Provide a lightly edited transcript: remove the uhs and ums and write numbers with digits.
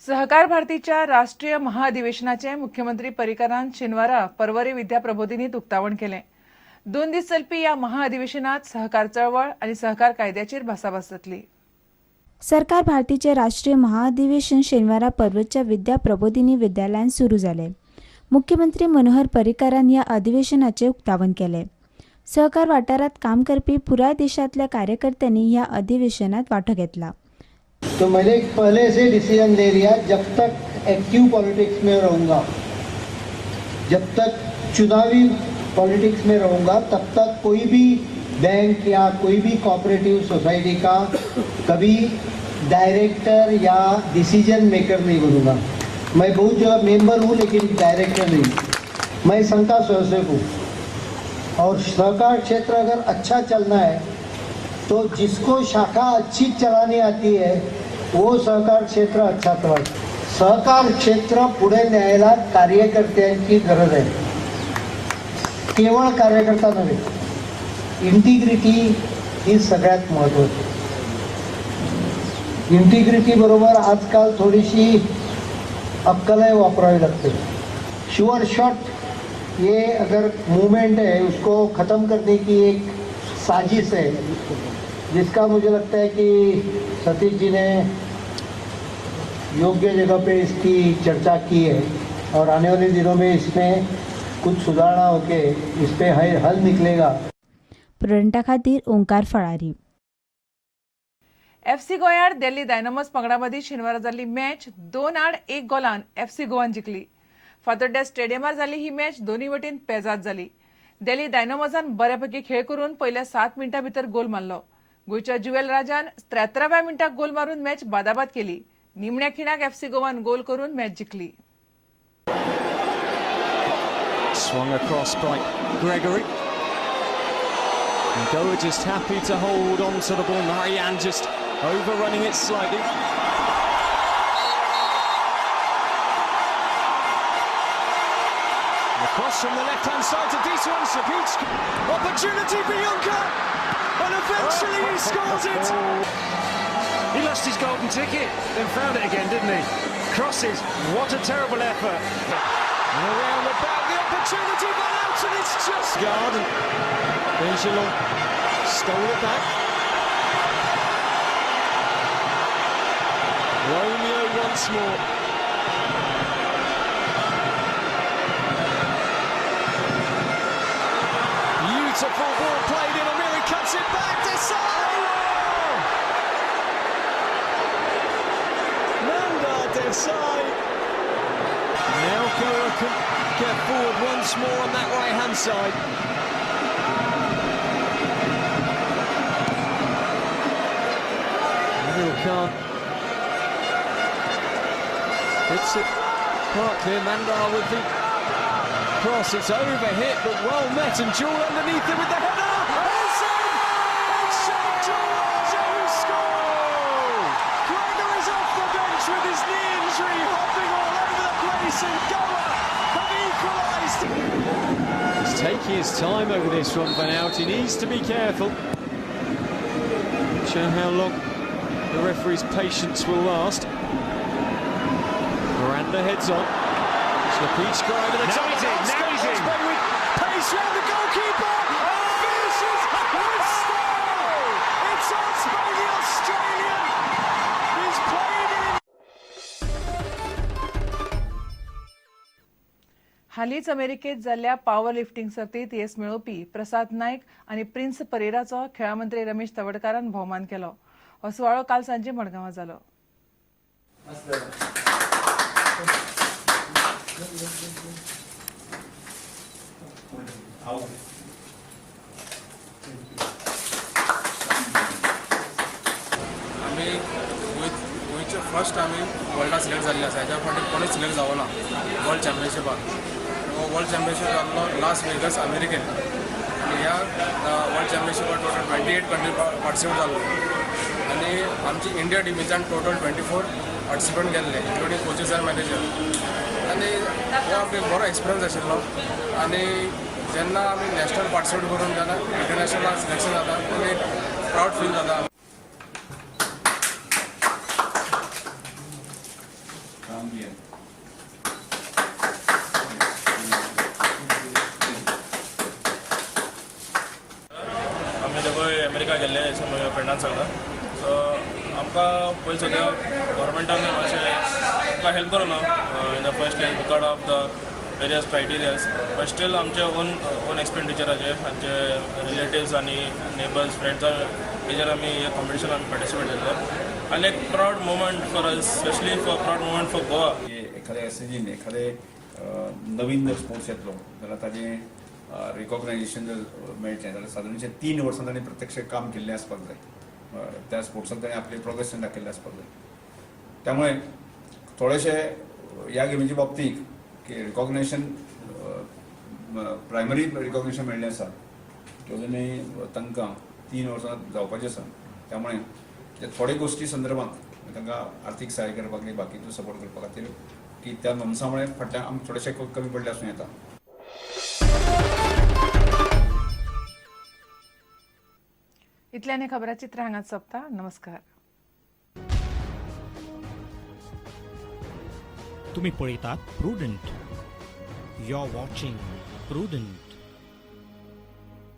सहकार भारतीच्या राष्ट्रीय महाअधिवेशनाचे मुख्यमंत्री पर्रीकरान शेनवारा पर्वरी विद्या प्रबोधिनीत उक्तावण केलें. 2 दीस चलपी ह्या महाअधिवेशनात सहकार चळवळ आनी सहकार कायद्याचेर भासाभास जातली. सरकार भारतीचे राष्ट्रीय महाअधिवेशन शेनवारा पर्वतच्या विद्या प्रबोधिनी विद्यालयान सुरू जालें. मुख्यमंत्री मनोहर पर्रीकरान ह्या अधिवेशनाचें उक्तावण केलें. सहकार वाठारांत काम करपी पुराय देशांतल्या कार्यकर्त्यांनी ह्या अधिवेशनात वांटो घेतला. तो मैंने पहले से डिसीजन ले लिया, जब तक एक्टिव पॉलिटिक्स में रहूँगा, जब तक चुनावी पॉलिटिक्स में रहूँगा, तब तक कोई भी बैंक या कोई भी कोऑपरेटिव सोसाइटी का कभी डायरेक्टर या डिसीजन मेकर नहीं बनूंगा. मैं बहुत जगह मेंबर हूँ लेकिन डायरेक्टर नहीं. मैं संघ का स्वयंसेवक हूँ और सहकार क्षेत्र अगर अच्छा चलना है तो जिसको शाखा अच्छी चलानी आती है वो सहकार क्षेत्र अच्छा चला. सहकार क्षेत्र पुढे न्यायला कार्यकर्त्यांची गरज आहे. केवळ कार्यकर्ता नव्हे, इंटिग्रिटी ही सगळ्यात महत्त्वाची. इंटिग्रिटी बरोबर आजकाल थोडीशी अक्कलही वापरावी लागते. शुअर शॉट ये अगर मूवमेंट है उसको ख़त्म करने की एक साजिश है, जिसका मुझे लगता है कि सतीश जी ने योग्य जगह पे इसकी चर्चा की है और आने वाले दिनों में इसमें कुछ सुधारणा होके इस पे हल निकलेगा. प्रुडंटा खातीर ओंकार फळारी. एफसी गोंयार दिल्ली डायनामोज पंगडा मदीं शेनवारा जाल्ली मॅच 2-1 गोलान एफसी गोवान जिखली. फातोड्ड्या स्टेडियमार जाल्ली ही मॅच दोनूय वटेन पेजाद जाली. दिल्ली डायनामोजान बऱ्यापैकी खेळ करून पयल्या 7 मिनटां भितर गोल मारलो. गोंयच्या जुवेल राजान 73व्या मिनटाक गोल मारून मॅच बादाबाद केली. निमण्या खिणाक एफसी गोवान गोल करून match जिखली. Swung across by Gregory. And Goa just happy to hold on to the ball. Narayan just overrunning it slightly. Across from the left-hand side to Disa and Sapic. Opportunity for Juncker, and eventually he scores it. He lost his golden ticket, then found it again, didn't he? Crosses, what a terrible effort. And around the back, the opportunity by out, and it's just guard. And Benjalon stole it back. Romeo once more. Beautiful ball played in. Amiri cuts it back. Desai! Mandar Desai. Now Goa can get forward once more on that right-hand side. Adil Khan hits it part clear. Mandar with the cross. It's overhit, but well met, and Jewel underneath it with the header. It's in! It's Sheikh Jewel Raja who scored! Gregor is off the bench with his knee injury, hopping all over the place, and Goa have equalised. He's taking his time over this one, Van Out. He needs to be careful. Not sure how long the referee's patience will last. Miranda heads on. Slapicka over the Now top. he's in, now he's in. With pace round the goalkeeper. And finishes with style. It's Osprey, the Australian. He's played in. हालींच अमेरिकेत जाल्ल्या power lifting सर्तीत येस मेळोवपी प्रसाद नायक आनी prince परेराचो खेळां मंत्री रमेश तवडकारान भोवमान केलो. हो सुवाळो काल सांजे मडगांवां जालो. आमी गोंयचे फर्स्ट आमी वर्ल्डा सिलेक्ट जाल्ले आसा. हेच्या फावटी कोणूच सिलेक्ट जावना वर्ल्ड चॅम्पियनशिपाक. हो वर्ल्ड चॅम्पियनशीप जाल्लो लास वेगस अमेरिकेन आनी ह्या वर्ल्ड चॅम्पियनशिपाक टोटल 28 कंट्री पार्टिसिपेट जाल्लो आनी आमची इंडिया टिमीच्यान टोटल 24 पार्टिसिपंट गेल्ले, इन्क्लुडींग कोचीस आनी मॅनेजर. आनी हो आमकां एक बरो एक्सपिरियन्स आशिल्लो आनी जेन्ना आमी नॅशनल पार्टिसिपेट करून जेन्ना इंटरनॅशनल सिलेक्शन जाता तेन्ना एक प्रावड फील जाता. गोंयांत सगळ्या. सो आमकां पयलीं सद्या गव्हर्मेंटान मातशें आमकां हेल्प करूं ना in the first place because of the various criterias, but still आमचे ओन ओन एक्सपेंडिचराचे, आमचे रिलेटिव्स आनी नेबर्स, फ्रेंड्सा हेजेर आमी ह्या कॉम्पिटिशन आमी पार्टिसिपेट जाल्ले आनी एक proud moment for us, specially for proud moment for Goa. की एखाद्या एसएजीन एखादे नवीन जर स्पोर्ट्स येतलो जाल्यार ताजें रिकॉग्नायझेशन जर मेळचें जाल्यार सादारणशें 3 वर्सां ताणें प्रत्यक्ष काम केल्लें आसपाक जाय. त्या स्पोर्ट्सान ताणें आपलें प्रोग्रेस दाखयल्लें आसपाक जाय. त्यामुळे थोडेशे ह्या गेमीच्या बाबतींत की रिकॉग्नेशन, प्रायमरी रिकॉग्नेशन मेळ्ळें आसा की अजूनय तांकां 3 वर्सां जावपाचें आसा. त्यामुळे ते थोडे गोश्टी संदर्भात तांकां आर्थीक सहाय्य करपाक आनी बाकीचो सपोर्ट करपा खातीर की त्या नमसामुळे फाटल्यान आमकां थोडेशे कमी पडले आसूं येता. इतल्यान खबराचित्र हांगाच सोंपता. नमस्कार. तुम्ही पळयतात prudent. You are watching Prudent.